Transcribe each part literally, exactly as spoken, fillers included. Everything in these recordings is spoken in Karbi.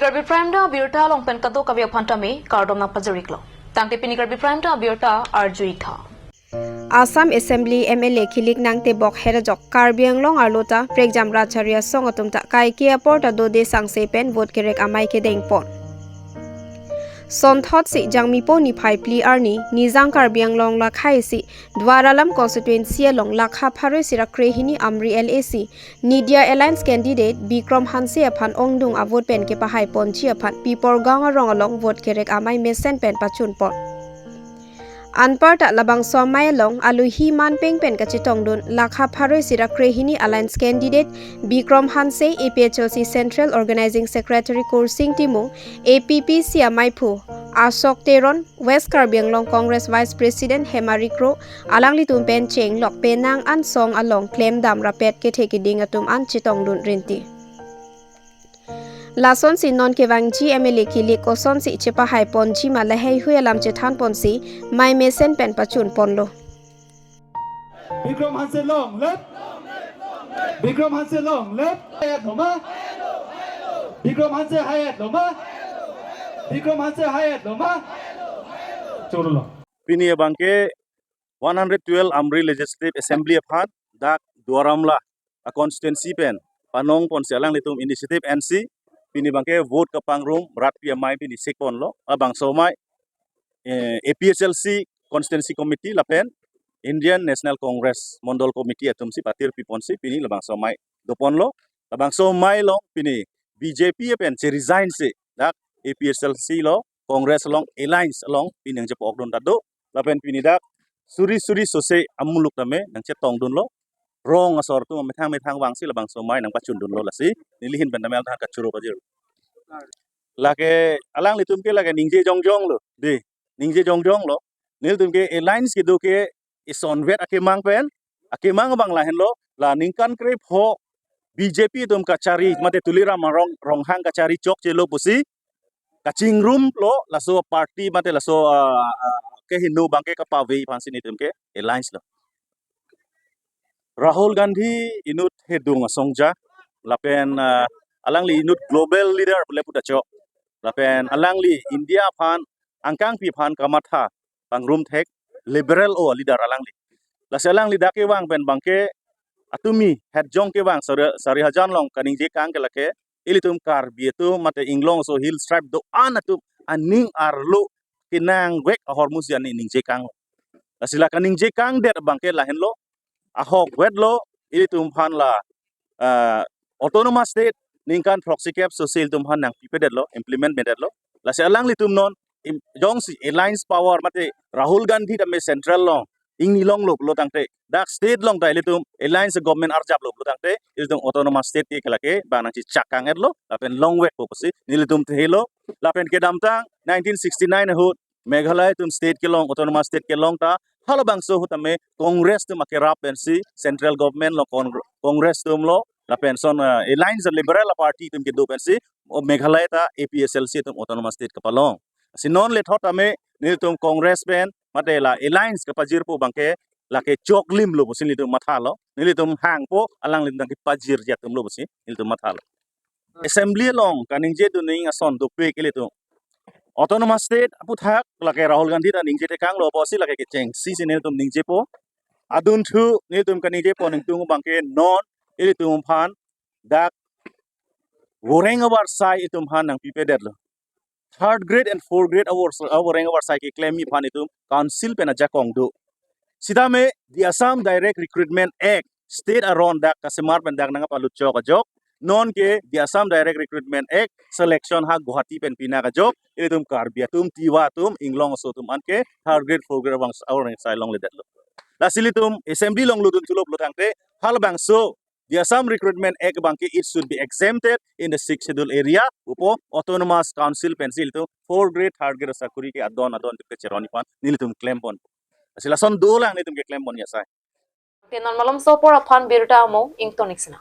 Karbi Prime Time abirta along pen kadokave aphan tame kardom nangpajir-iklo. Tangte pini Karbi Prime Time abirta arju-ik tha. Assam Assembly M L A kilik nangtebok herajok Karbi Anglong arlo ta prekjam rachari asong atum ta kaike apor ta dode sangse pen vote kerek amei kedengpon. Sonthotsi Jangmipo niphai phli arni Nijang Karbi Anglong lakha isi Duar Alam constituency along lakha pharo isi ra krehini Amri L A C India Alliance candidate Bikram Hanse aphan ongdung avote pen kepahaiponji aphan Piporgaon arong along vote kerek amei mesen pen pachunpon. Anparta labangso amei along alohi manpeng pen kachetongdun lakha pharo isi ra krehini Alliance candidate Bikram Hanse, A P H L C Central Organizing Secretary Kursing Timung, A P P C ameiphu Ashok Teron, West Karbi Anglong Congress Vice President Hemari Kro, alanglitum pen chenglok penang an song along klemdam rapet kethe kiding atum an chetongdun rinti. Lasonsi non kevangji M L A kilik kosonsi chepahaiponji ma laheihui alam chethanponsi mei mesen pen pachunponlo. Bikram Hanse long live. Bikram Hanse long live. Hayat lo ma? Bikram Hanse hayat lo ma? Bikram Hanse hayat lo ma? Choro lo. Pini abangke one hundred twelve Amri Legislative Assembly aphan dak Duar Amla a constituency pen panongponsi alanglitum initiative ensi pini abangke vote kapangrum rat pi amei pini sikponlo. Labangso amei eh, A P H L C Constituency Committee lapen Indian National Congress Mondol Committee atumsi patirpiponsi pini labangso amei doponlo. Labangso amei along pini B J P pen cheresign si dak A P H L C lo Congress along alliance along pini nangchepa-okdun ta do. Lapen pini dak suri suri sose amuluk tame nangchetongdunlo. Rong asor atum amethang methang vangsi labangso amei nangpachundunlo lasi neli ahin pen tame alta kachoro pajir. Lake alanglitum ke lake ningje jongjong lo. Dei, ningje jongjong lo. Nelitum ke alliance kedo ke isonvet akemang pen, akemang abang lahenlo, la ningkan krepho B J P atum kachari mate Tuliram Arong Ronghang kachari chokchelo pusi kachingrumlo laso party mate laso ah, ah, kehingno abangke kapave aphansi nelitum ke alliance lo. Rahul Gandhi inut hedung asongja lapen ah, alangli inut global leader pule puta chok. Lapen alangli India aphan angkangpi aphan kamatha pangrum thek liberal o leader alangli. Lasi alangli dak kevang pen abangke atumi hetjong kevang sari, sari hajan along kaningje kang ke lake ilitum Karbi atum mate inglong aso hill tribe do-an atum aning arlo kenangvek ahormu si aning ningje kang. Lasi la kaningje kangdet abangke lahenlo, ahokvetlo ilitum aphan la ah, autonomous state ningkan throksi kep sose ilitum aphan nangpipedetlo, implement medetlo. Lasi alanglitum non im- jongsi alliance power mate Rahul Gandhi tame central along ingni longlo pulo tangte dak state along ta ilitum alliance government arjaplo pulo tangte ilitum autonomous state ke kelake bang nangchechak kang-etlo lapen longvekpo pusi nelitum thelo. Lapen kedamtang nineteen sixty-nine ahut Meghalaya atum state kelong, autonomous state kelong ta halabangso ahut tame Congress atum akerap pensi central government lo Con- Congress atum lo lapen son ah, alliance liberal party atum kedo pensi o Meghalaya ta A P H L C atum autonomous state kapalong. Si non lethot tame nelitum Congress pen mate la alliance kapajirpo abangke lake choklimlo pusi nelitum mathalo. Nelitum hangpo alanglitum tangke pajirji atumlo pusi nelitum mathalo. Assembly along kaningje duning ason dopik ilitum. Autonomous state aputhak lake Rahul Gandhi ta ningje tekanglo apotsi lake kechengsi si nelitum ningjepo. Adunthu nelitum kaningjepo ningtung abangke non ilitum aphan dak voreng avarsai itum aphan nangpipedetlo. Third grade and fourth grade avors- avoreng avarsai keklemji aphan itum council pen ajakong do. Sitame the Assam Direct Recruitment Act state aron dak kasemar pen dak nangpalut chok ajok. Non ke the Assam Direct Recruitment Act selection ha Guwahati pen pina kajok. Ilitum Karbi atum, Tiwa atum, inglong aso atum anke third grade, fourth grade avang avoreng sai longledetlo. Lasi ilitum assembly along lutdun thulo pulo tangte halabangso the Assam Recruitment Act abangke it should be exempted in the sixth schedule area upo autonomous council pensi ilitum fourth grade, third grade asakuri ke adon adon ke cheroni aphan nelitum klempon. Lasi lason dolang nelitum ke klempon ya sai. Te non malomso apor aphan birta amo ingtonik sina.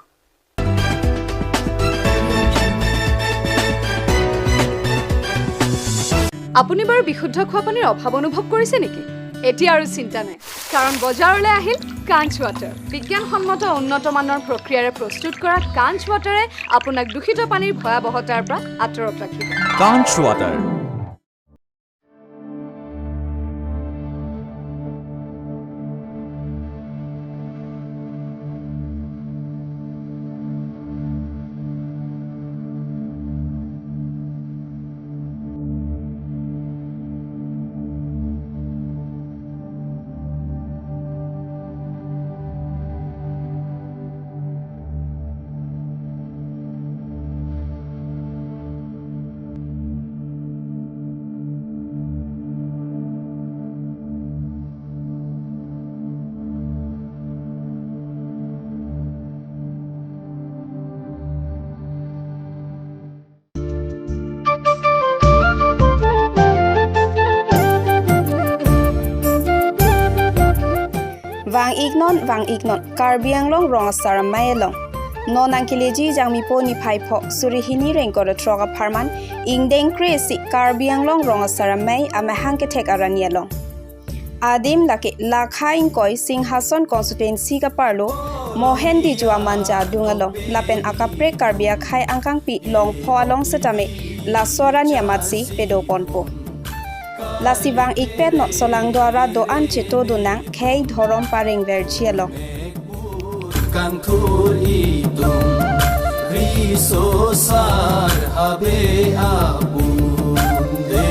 আপুনি বাৰু বিশুদ্ধ খোৱা পানীৰ অভাৱ অনুভৱ কৰিছে নেকি? এতিয়া আৰু চিন্তা নাই, কাৰণ বজাৰলৈ আহিল কাঞ্চ ৱাটাৰ। বিজ্ঞানসন্মত উন্নত মানৰ প্ৰক্ৰিয়াৰে প্ৰস্তুত কৰা কাঞ্চ ৱাটাৰে আপোনাক দূষিত পানীৰ ভয়াৱহতাৰ পৰা আঁতৰত ৰাখিব। কাঞ্চ water. Vang-iknon, vang-iknon, Karbi Anglong rong asar amei along. Non nangkeleji Jangmipo niphai pho, suri hini ingkoi ra throk apharman, ingdeng kre-isi Karbi Anglong rong asar amei amahang kethek arani along. Adim lake lakha ingkoi Singhason constituency kaparlo Mohen Diju amanja adung along lapen akaprek Karbi akhei angkangpi Longpho along setame laso arani amatsi pedoponpo. Lasi vang-ikpetnon, solangdo arat do-an chetodun nang, khei dhorom pareng verji along. Kangthur itum riso sar habe apunde.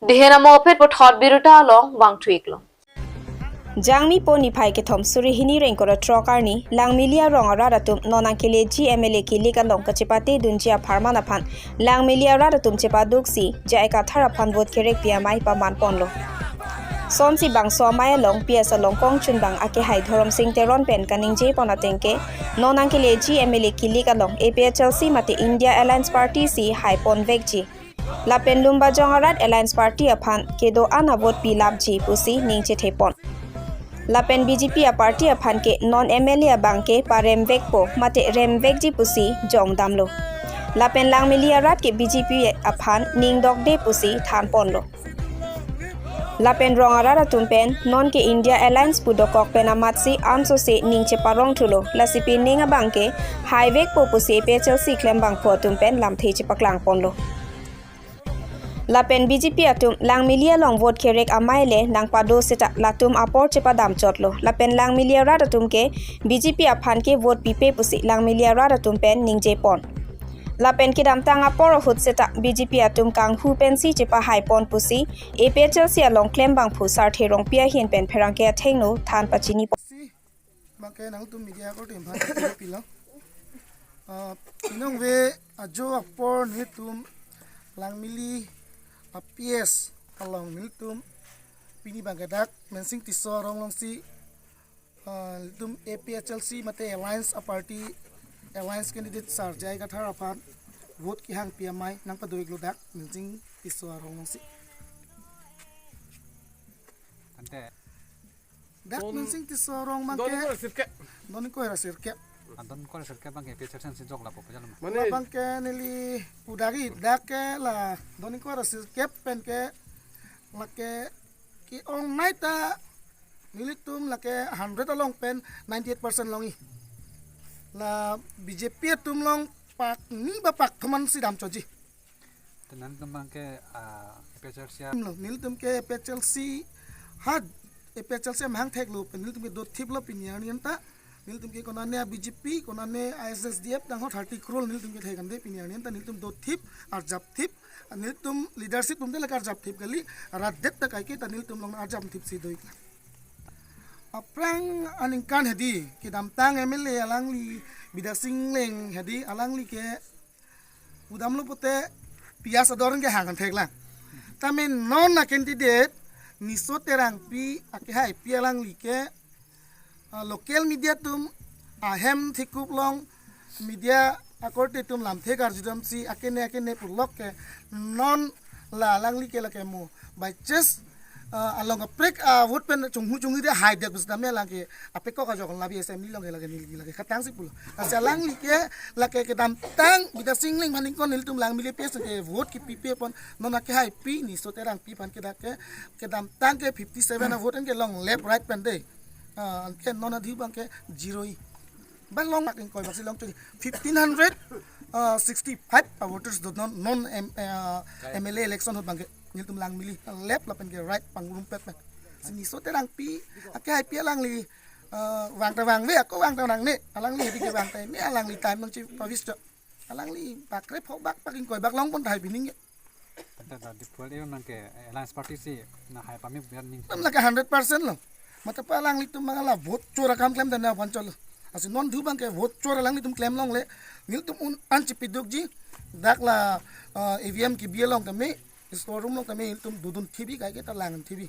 Dihen amo apet puthot birta along vangthu-iklong. Jangmipo niphai kethom, suri hini ingkoi ra throk arni, Langmili arong arat atum non nangkeleji M L A kilik along kachepatedunji apharman aphan Langmili arat atum chepaduksi J I Kathar aphan vote kerekpi amei pamanponlo. Sonsi bangso amei along P S along kongchunbang akehai Dhoromsing Teron pen kaningjepon atengke, non nangkeleji M L A kilik along A P H L C mate India Alliance Party si haiponvekji. Lapen Lumbajong arat Alliance Party aphan kedo-an avote pilapji pusi ning chethepon. Lapen B J P aparty aphan ke non M L A abang ke paremvekpo mate remvekji pusi jongdamlo. Lapen Langmili arat ke B J P aphan ning dokde pusi thanponlo. Lapen rong arat atum pen non ke India Alliance pu dokok pen amatsi ansose ning cheparongthulo. Lasi pining abang ke haivekpo pusi A P H L C klembangpo atum pen lamthe chepaklangponlo. Lapen B J P atum Langmili along vote kerek amei le nangpado seta latum apor chepadamchotlo. Lapen Langmili arat atum ke B J P aphan ke vote pipe pusi Langmili arat atum pen ningjepon. Lapen kedamtang apor ahut seta B J P atum kanghu pensi chepahaipon pusi A P H L C along klembangpo Sarthe Rongpi ahin pen pherangke athengno than pachinipo. Bangke nangtum media akorte aphan pilo. Ah, inong ve ajo apor nelitum Langmili a P S along nelitum pini bangke dak Mensing Tisso arong alongsi, ah, nelitum A P H L C mate Alliance aparty, Alliance candidate Sar J I Kathar aphan vote kehangpi amei nangpado-iklo dak Mensing Tisso arong alongsi. Ante. Dak Mensing Tisso arong bangke don ingkoi ra sirkep. Don ingkoi ra sirkep. Ah, don ingkoi ra sirkep bangke A P H L C si jok lapu pajalo ma. Mane. Bangke neli pudagi dak ke la don ingkoi ra sirkep pen ke lake ke-ongnei ta nelitum lake hundred along pen ninety-eight percent longji. La B J P atum along pakni ba pakthom an si damchotji. Te nangtum bangke, ah, A P H L C a- Lo, nelitum ke A P H L C ha, A P H L C amahang theklo pen nelitum ke dothiplo pini arni anta. Nelitum ke konane a B J P, konane a S S D F dang ho thirty crore nelitum ke thek ante pini arni anta nelitum dothip, arjapthip, nelitum leadership atum te lake arjapthip kali, rat det ta kaike ta nelitum along arjapthipsi do-ik. Aphrang aningkan hedi, kedamtang M L A alangli Bidya Sing Engleng hedi alangli ke pudamlo pute piyaj ador ke hang theklang. Tame non a candidate Niso Terangpi akehaipi alangli ke, ah, local media atum ahem thekup along media akorte atum lamthe karjudamsi akene akene pulok ke non la alangli ke lake mo by chance ah, along kaprek, ah, vote pen chunghu chunghi de hai dek pusitame alangke apekok ajok labi assembly along ke lake neli lake khatang si pulo. Lasi alangli ke lake kedamtang Bidya Sing Engleng aphan ingkon nelitum Langmili P S ke vote kepipe apot non akehaipi Niso Terangpi aphan ke dak ke kedamtang ke fifty seven a vote anke longle right pen de. Ah, anke non adhi abangke zero-i. Ba long mak ingkoi bak si long chori. Fifteen hundred, ah, sixty-five a voters do non, non M, ah, M L A election ahut abangke nelitum Langmili left lapen ke right pangrumpet pen. Si Niso Terangpi akehaipi alangli, ah, vang ta vangve, ako vang ta nangne. Alangli hedi ke vang ta ne, alangli time nangchipavis jo. Alangli bakre phobak bak ingkoi bak long pon tahai pining ya. Tangte dak Diphu along nangke, eh, Alliance Party si nahai pame biar ning. Tam lake hundred percent lo. Mata pa alanglitum mangala vote chor akam klem dan aphan cholo. Lasi non adhu abangke vote chor alanglitum klem longle. Nelitum un an chipidukji. Dak la, eh, E V M kebi along tame, store room along tame nelitum dodun thibi kaike ta lang thibi.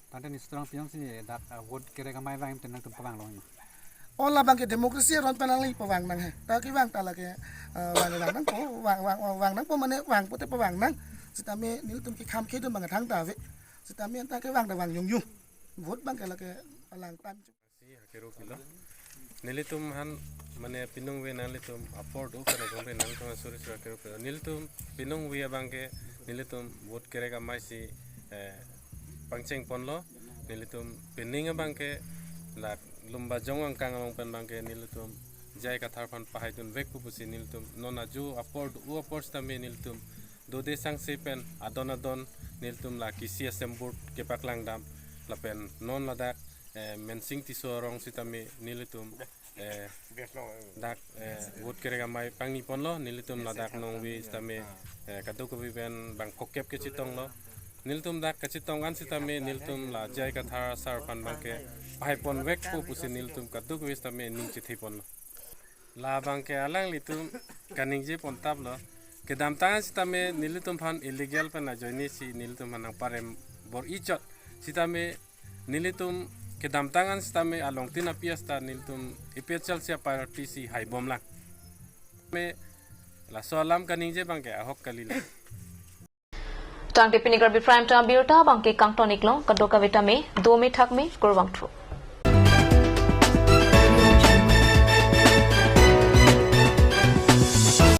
Tangte Niso Terangpi along si dak, ah, vote kerek amei vang pen nangtum pavang long ma? O labangke democracy aron pen alangli pavang nang he. Ta kevang ta lake, ah, vang vang nangpo, vang, vang, vang, vang nangpo mane vang pote pavang nang. Sitame nelitum kekham kedun abang thangta ave. Sitame anta kevang ta vang yong yong. Vote abangke lake alang time. Si hakero pilo. Nelitum aphan mane pinung ve nanglitum apor do kana gombe nangtum suri suri hakero pilo. Nelitum pinung ve abangke nelitum vote kerek amei si, eh, pangcheng ponlo. Nelitum pining abangke la Lumbajong angkang along pen abangke nelitum J I Kathar aphan pahai dunvek pu pusi nelitum non ajo apor do-o apor sitame nelitum dode sangse pen adon adon nelitum la kisi asem board kepaklang dam lapen non ladak, eh, Mensing Tisso arong sitame nelitum, eh, dak, eh, vote kerek amei pangni ponlo, nelitum ladak nongve sitame, eh, kadokave pen bang phokep kechetonglo. Nelitum dak kachetong an sitame nelitum la J I Kathar sir aphan abangke pahai ponvek pu pusi nelitum kadokave sitame ning chethe ponlo. Labangke alanglitum kaningje pon taplo. Kedamtang an sitame nelitum aphan illegal pen ajoine si nelitum aphan nangparem bor-i chot. Sitame nelitum kedamtang an sitame along tin api asta nelitum A P H L C a-party si haibom lang. Me laso alam kaningje abangke ahok kali lang. Tangte pini Karbi Prime Time abirta abangke kangton iklo, kadokave tame dome thakme, kurvangthu.